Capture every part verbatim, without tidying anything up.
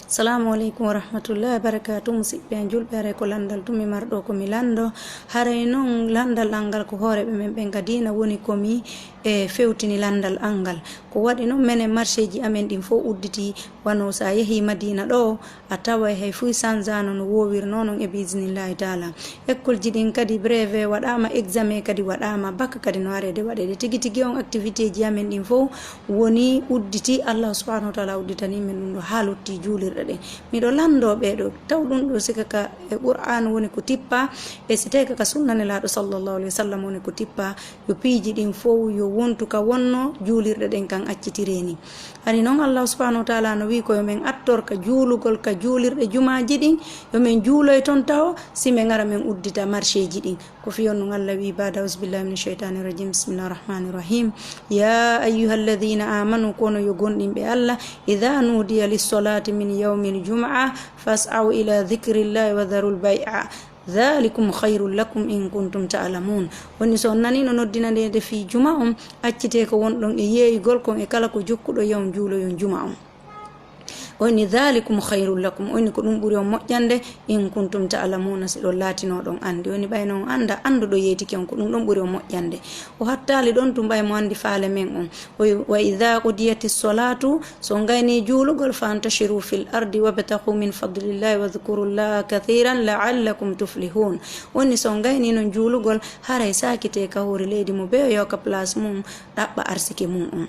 Salaamu aleykum wa rahmatullahi wa barakaatu. Musidɓe am julɓe, haray ko lanndal tun mi marɗo ko mi lanndo. Haray non lanndal an ngal ko hooreeɓe men ɓen ka diina woni ko mi, e, fewtini lanndal an ngal. Ko waɗi non menen marché ji amen ɗin fow udditi, wano sa yehi Madiina ɗo, a taway hay fuy sanzaano no woowirnoo non e biisnillahi taala. École ji ɗin kadi brevet waɗaama, examen kadi waɗaama, bac kadi no areede waɗeede. Tigi tigi on activité ji amen ɗin fow woni udditi, Allahu subhanahu wa taala udditani men ɗum ɗo haa lotti juulirɗe ɗen. Miɗo lanndoo ɓee ɗo, taw ɗum ɗo sika ka e Qur'an woni ko tippa, e si tawi ka, ka sunna Nelaaɗo sallallahu alaihi wa sallam woni ko tippa, yo piiji ɗin fow yo wontu ka wonno juulirɗe ɗen kan accitiree ni. Hari non Allahu subhanahu wa taala no wi'i ko yo men attor ka juulugol ka juulirɗe jumaaji ɗin, yo men juuloy ton taho, si men ara men uddita marché ji ɗin. Ko fii on non Allah wi'i baada, "Auzu billahi mina shaytani rajim, bismillahi rahmani rahim. Ya ayyuha alladhina amanu, kono yo gomɗinɓe Allah, idha nudiya lissolati min yawmil jum'a, fas'au ila dhikrillahi wa dharul bay'a. Dhalikum khayrun lakum in kuntum ta'lamun." Woni so on nanii no noddinaneede fii juma on, accitee ko wonɗon e yeeyugol kon e kala ko jokkuɗo, yo on juuloyon juma on. O inni, "Dhalikum khayrun lakum." O inni, "Ko ɗum ɓuri on moƴƴande, in kuntum ta'lamuna, si ɗon laatinoo ɗon anndi." O inni, "Ɓay no on annda, annduɗo yeetike on, ko ɗum ɗon ɓuri on moƴƴande." O hattaali ɗon tun, ɓay mo anndi faale men on. O wi, "Wa idha qudiyatis salatu, so on gaynii juulugol, fantashiru fil ardi wabtaghu min fadlillahi wadhkurullaha kathiran la'allakum tuflihun." O inni, "So on gaynii non juulugol, haray saakitee ka hoore leydi, mo bee yo ka place mum ɗaɓɓa arsike mum on."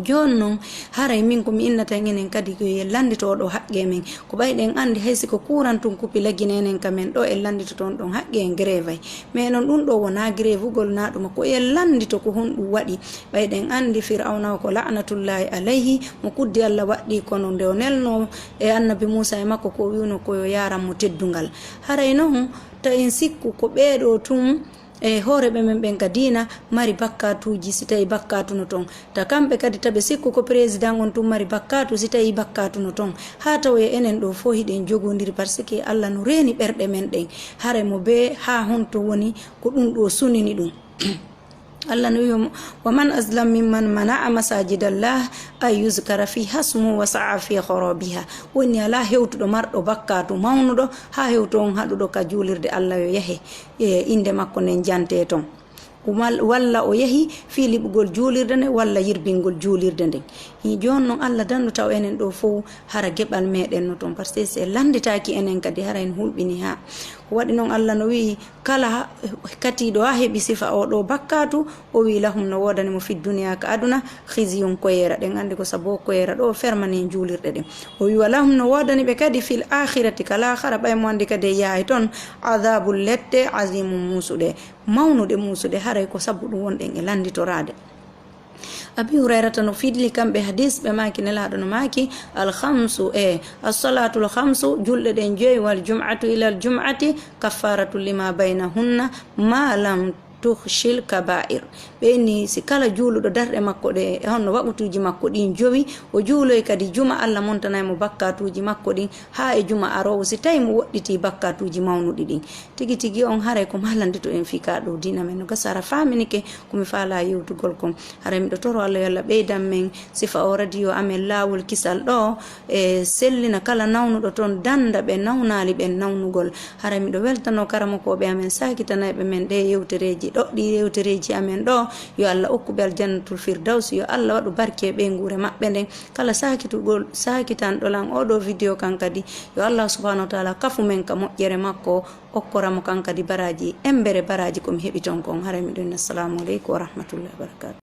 Jooni non, haray min ko mi innata en enen kadi ko yo en lanndito oo ɗoo haqqee men. Ko ɓay ɗen anndi hay si ko kuuran tun kupi lagine enen ka men ɗoo, en lannditoto on ɗon haqqee, en grèvay. Mais non ɗum ɗoo wonaa grèvugol naa ɗuma, ko en lanndito ko honɗum waɗi. Ɓay ɗen anndi Fir'awna o ko la'natullahi alayhi, mo kuddi Allah waɗɗii kono nde o nelnoo e annabi Muusa e makko ko o wi'unoo ko yo yaaran mo teddungal. Haray non, ta en sikku ko ɓee ɗoo tun e hooreeɓe men ɓen ka diina mari bakkaatuuji si tawii bakkaatu no ton. Ta kamɓe kadi ta ɓe sikku ko président on tun mari bakkaatu si tawii bakkaatu no ton. Haa tawoya enen ɗoo fow hiɗen jogondiri, parce que Allah no reeni ɓerɗe men ɗen. Haray mo bee haa honto woni ko ɗum ɗoo sunini ɗum. Allah no wi'i, "Wa man azlam mimman mana'a masajidallah an yuzkara fiha ismuhu wa sa'a fi kharabiha." Woni alaa hewtuɗo marɗo bakkaatu mawnuɗo haa hewto on haɗuɗo ka juulirde Allah yo yahe, e innde makko nden jantee ton. Wal-, walla o yahi fii liɓugol juulirde nden, walla yirbingol juulirde nden. Hi, jooni non Allah dandu taw enen ɗoo fow hara geɓal meɗen no ton, parce que si en lannditaaki enen kadi hara en hulɓini haa. Ko waɗi non Allah no wi'i, kala ha-, katiiɗo haa heɓi sifa oo ɗoo bakkaatu, o wi'i, "Lahum", no woodani mo, "fid dunya", ka aduna, "khizyun", koyeera. Ɗen anndi ko sabu o koyeera ɗoo o fermani juulirɗe ɗen. O wi'i, "Wa lahum", no woodani ɓe kadi, "fil akhirati", ka laakhara, ɓay mo anndi kadi e yahay ton, "adhabul", lette, "azimun", muusuɗe, mawnuɗe muusuɗe, haray ko sabu ɗum wonɗen e lannditoraade. Abi Hurayrata no fidli kamɓe hadis, ɓe maaki Nelaaɗo no maaki, "Al khamsu", e, "as-salatul khamsu", julɗe ɗen joyi, "wal jum'atu ilal jum'ati kaffaratu lima baynahunna ma lam tukhshil kaba'ir." Ɓe inni si kala juuluɗo darɗe makko ɗe, e honno waqutuuji makko ɗin jowi, o juuloy kadi juma, Allah montanay mo bakkaatuuji makko ɗin, haa e juma aroowo, si tawi mo woɗɗitii bakkaatuuji mawnuɗi ɗin. Tigi tigi on haray ko maa lanndito en fii kaa ɗoo diina men no gasa hara faaminike ko mi faalaa yewtugol kon. Haray miɗo toro Allah yo Allah ɓeydan men sifa o radio amen Laawol Kisal ɗoo, e sellina kala nawnuɗo ton, dannda ɓe nawnaali ɓen nawnugol. Haray miɗo weltanoo karamokooɓe amen saakitanayɓe men ɗee yewtereeji ɗoo, ɗii yewtereeji amen ɗoo. Yo Allah okku ɓe aljannatul firdaws, yo Allah waɗu barke e ɓeynguure maɓɓe nden. Kala saakitugol, saakitanɗo lan oo ɗoo video kan kadi, yo Allah subhanahu wa taala kafu men ka moƴƴere makko, okkora mo kan kadi baraaji, embere baraaji ko mi heɓi ton kon. Haray miɗo inni assalamu aleykum wa rahmatullahi wa barakatuh.